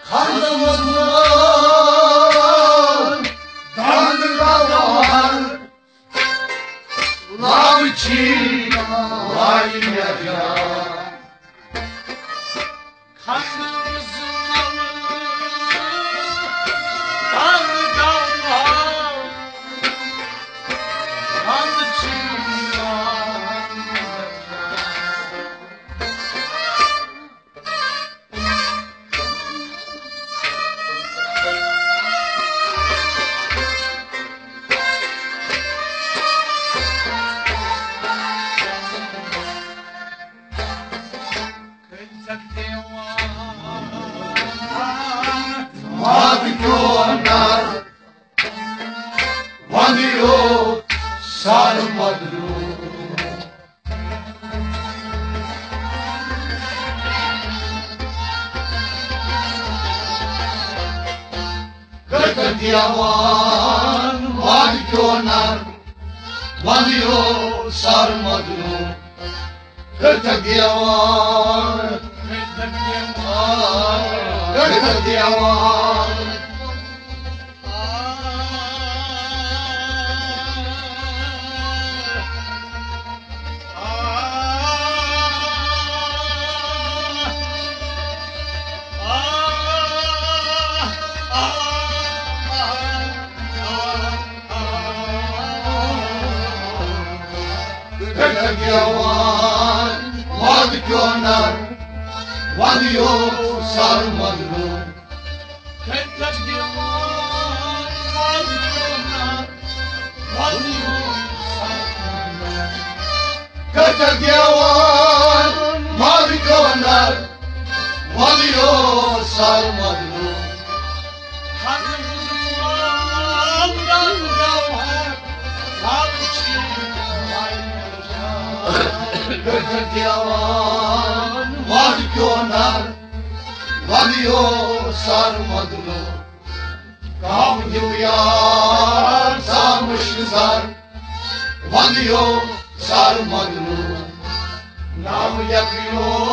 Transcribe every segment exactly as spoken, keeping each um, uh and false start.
خندٕ وُزمال، دانہٕ گوہر، وَم چھِ واریاہ۔ خندٕ وُزمال، دانہٕ گوہر، وَم چھِ واریاہ۔ وعدٕ کیو نار، وَنٛدٕ یو سر مدلوب۔ کٔرۍ تو دیوان وعدٕ کیو نار، وَنٛدٕ یو سر مدلوب۔ کٔرۍ تو دیوان، کٔرۍ تو دیوان۔ کٔرۍ تو دیوان وعدٕ کیو نار، وَنٛدٕ یو سر مدلوب۔ کٔرۍ تو دیوان وعدٕ کیو نار، وَنٛدٕ یو سر مدلوب۔ کٔرۍ تو دیوان وعدٕ کیو نار، وَنٛدٕ یو سر مدلوب۔ کم ہیو یار سا مشکزار، وَنٛدٕ یو سر مدلوب۔ نام یکیو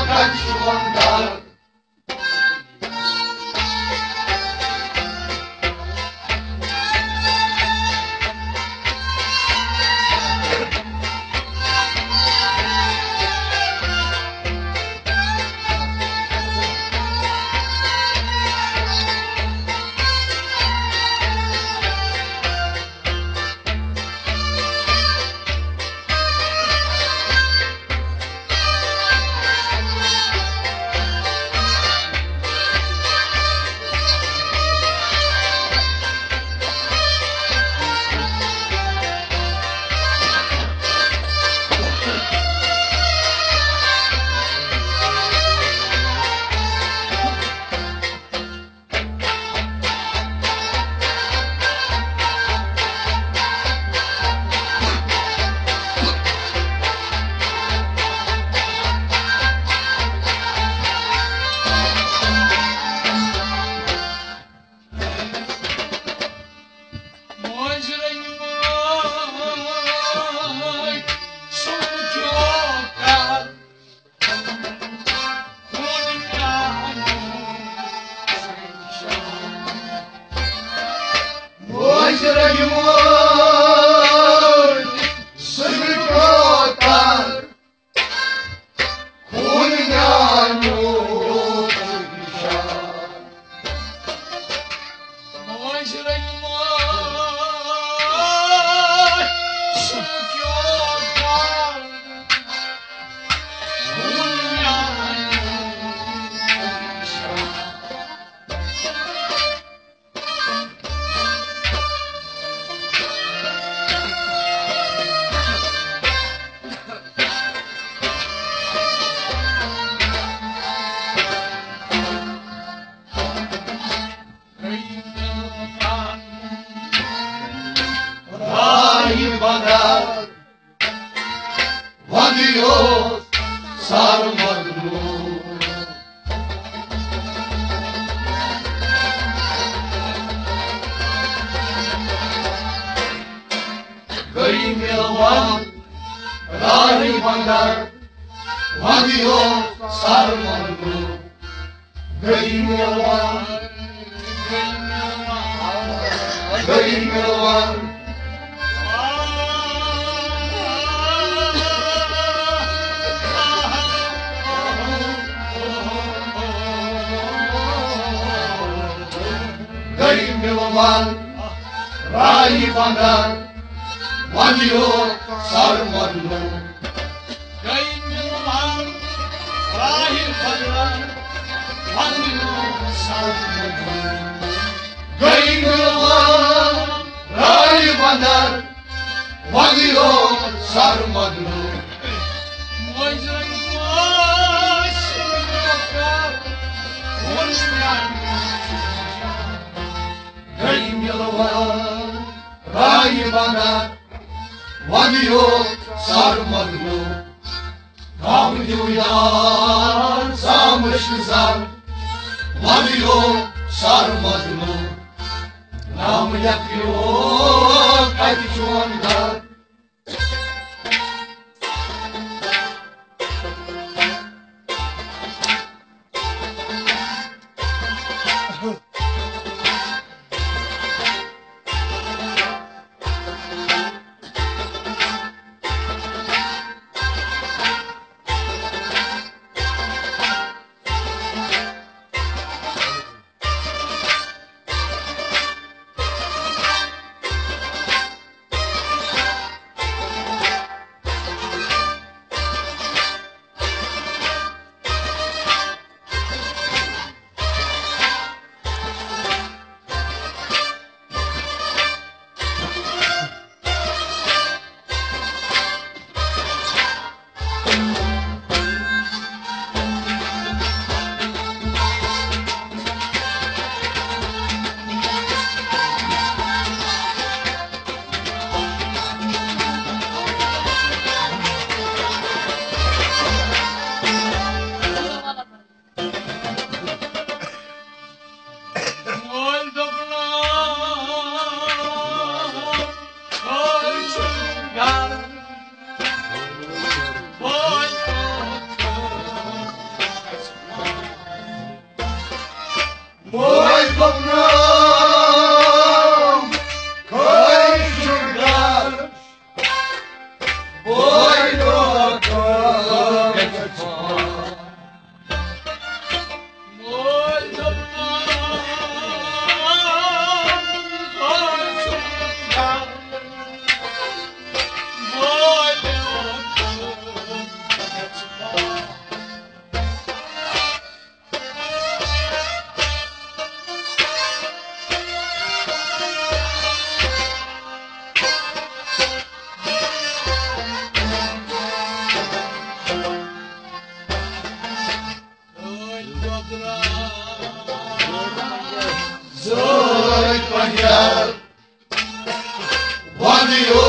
کچھ وندار۔ مِلوان راہی بندر، وندیو سر مندو، گئی مِلوان، گئی مِلوان۔ گئی مِلوان راہی بندر، وندیو سر مندو۔ گئی مِلوان راہی بندر، وندیو سر مندو۔ گئی مِلوان راہی بندر، وندیو سر مندو۔ مۄنٛجہِ گٔے مِلوان راہی بندر، وندیو سر مندو۔ گام دیو یار سامش زر، وندیو سر مندو۔ نام یکیو کتہِ چون گھر؟ زٲے پنجر، وندیو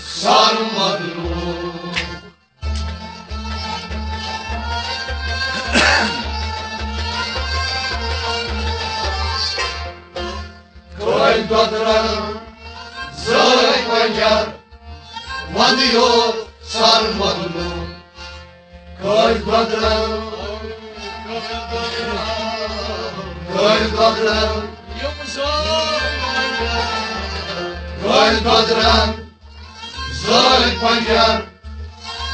سر مدلو۔ کٲلۍ دۄدرن زٲے پنجر، وندیو سر مدلو۔ کٲلۍ دۄدرن، کٲلۍ دۄدرن، کٲلۍ دۄدرن، زٲے پنجر،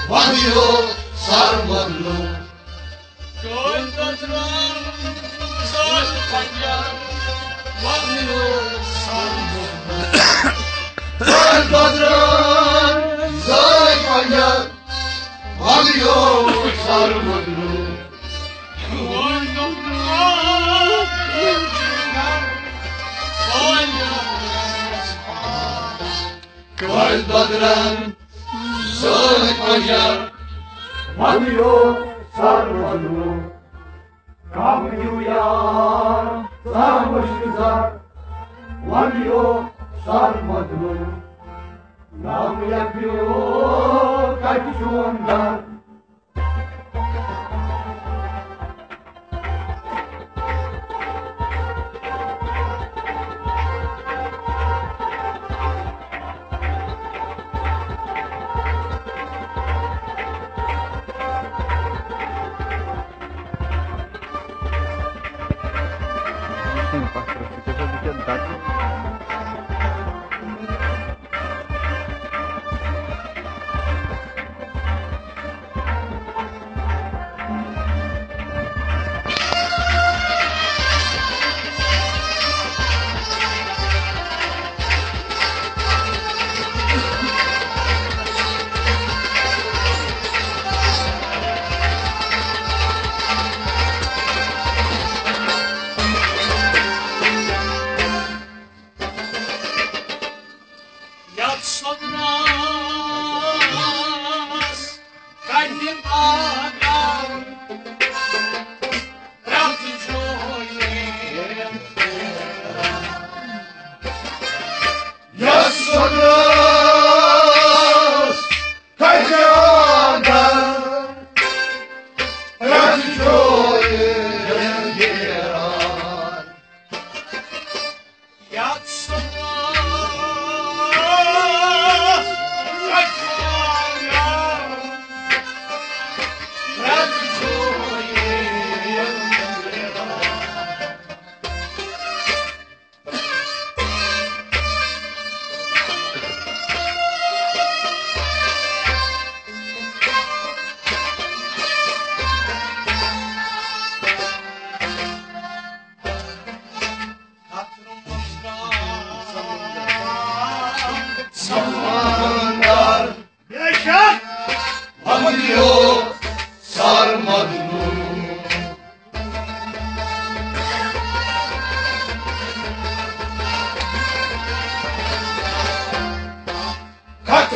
وندیو سر مدلو۔ کٲلۍ دۄدرن، زٲے پنجر، وندیو سر مدلو۔ کٲلۍ دۄدرن، زٲے پنجر، وندیو سر مدلو۔ کٲلۍ دۄدرن، زٲے پنجر، وندیو سر مدلو۔ کم یو یار، سامش زر، وندیو سر مدلو۔ نام یکیو کتہِ چون گھر؟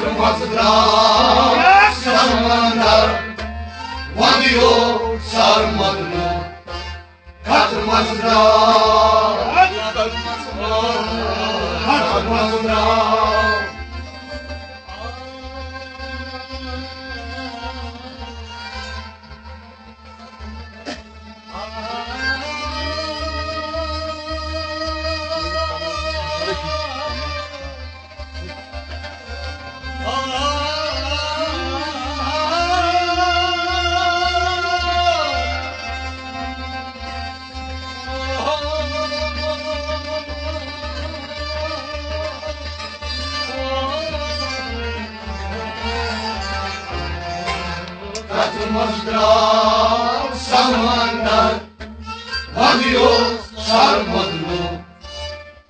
منٛز درٛاو سمندر، وَندیو سر مدنو۔ کتھ منٛز درٛاو، کتھ منٛز درٛاو۔ کتھ منٛز درٛاو سمندر، وَندیو سر مدنو۔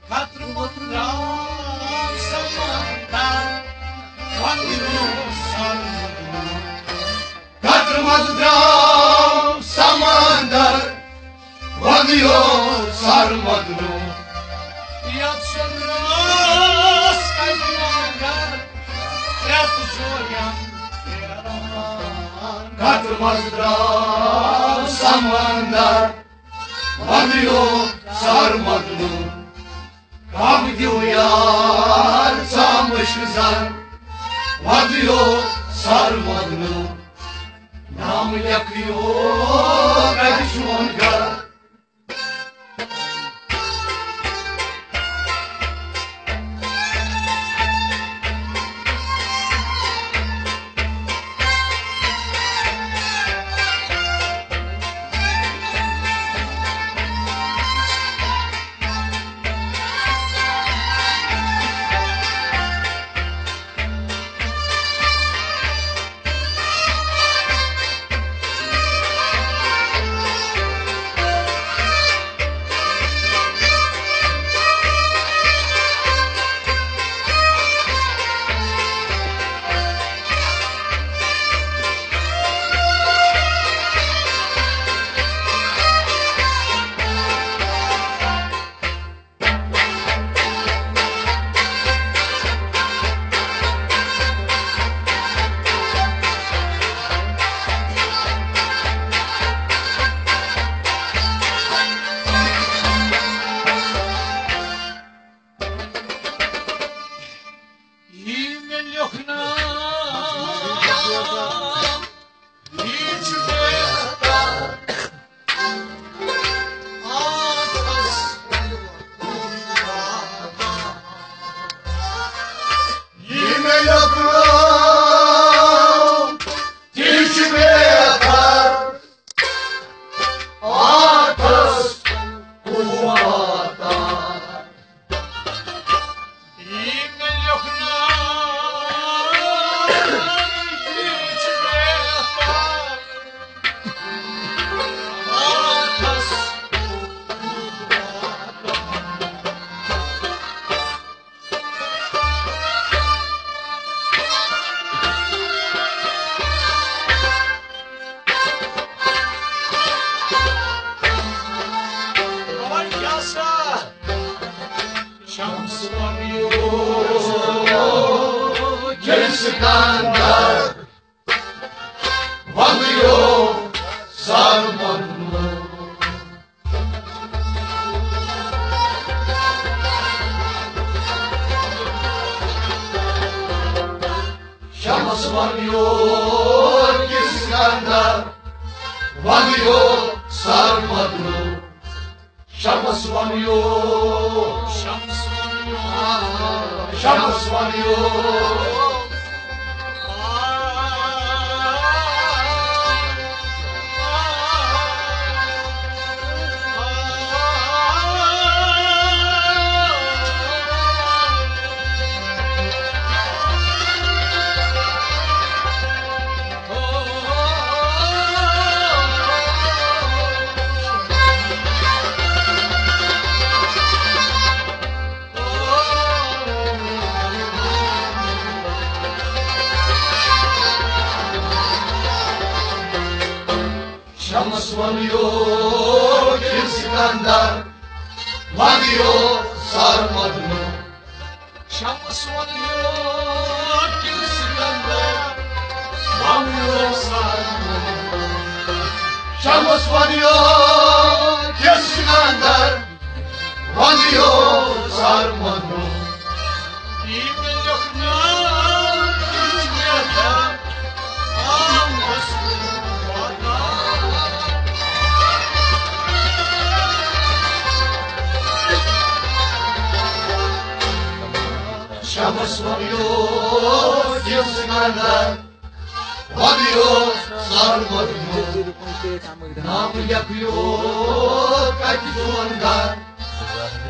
کتھ منٛز درٛاو سمندر، وَندیو سر مدنو۔ کتھ منٛز درٛاو سمندر، وَندیو سر مدنو۔ یتھ سندرس کتہِ مگر پرٛٮ۪تھ جوین پھیران۔ کتھ منٛز درٛاو سمندر، وَندیو سر مدنو۔ کم دیو یار ژامٕچ نظر، وَندیو سر مدنو۔ نام لیکھیو کتہِ چون گرٕ۔ یی مےٚ لیوٚکھ ناو، یی چھُ بہتر۔ آتھس یی مےٚ لیوٚکھ ناو، تی چھُ بہتر۔ آتھس کُس واتان؟ یی مےٚ لیوٚکھ ناو، تی چھُ بہتر۔ آتھس شمس وَنیو کِس کندر، وَنیو سر مدنو۔ شمس وَنیو کِس کندر، وَنیو سر مدنو۔ شمس وَنیو، شمس وَنیو، شمس وَنیو۔ شمس وَنیو کِس سکندر، وَنیو سر مدنو۔ شمس وَنیو کِس شمس ونیو کس اندر، ونیو سر منو۔ شمس ونیو کس اندر، ونیو سر منو۔ نام لیکھیو کتہِ چون گھر،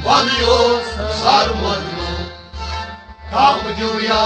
ونیو سر منو۔ کم دیو یا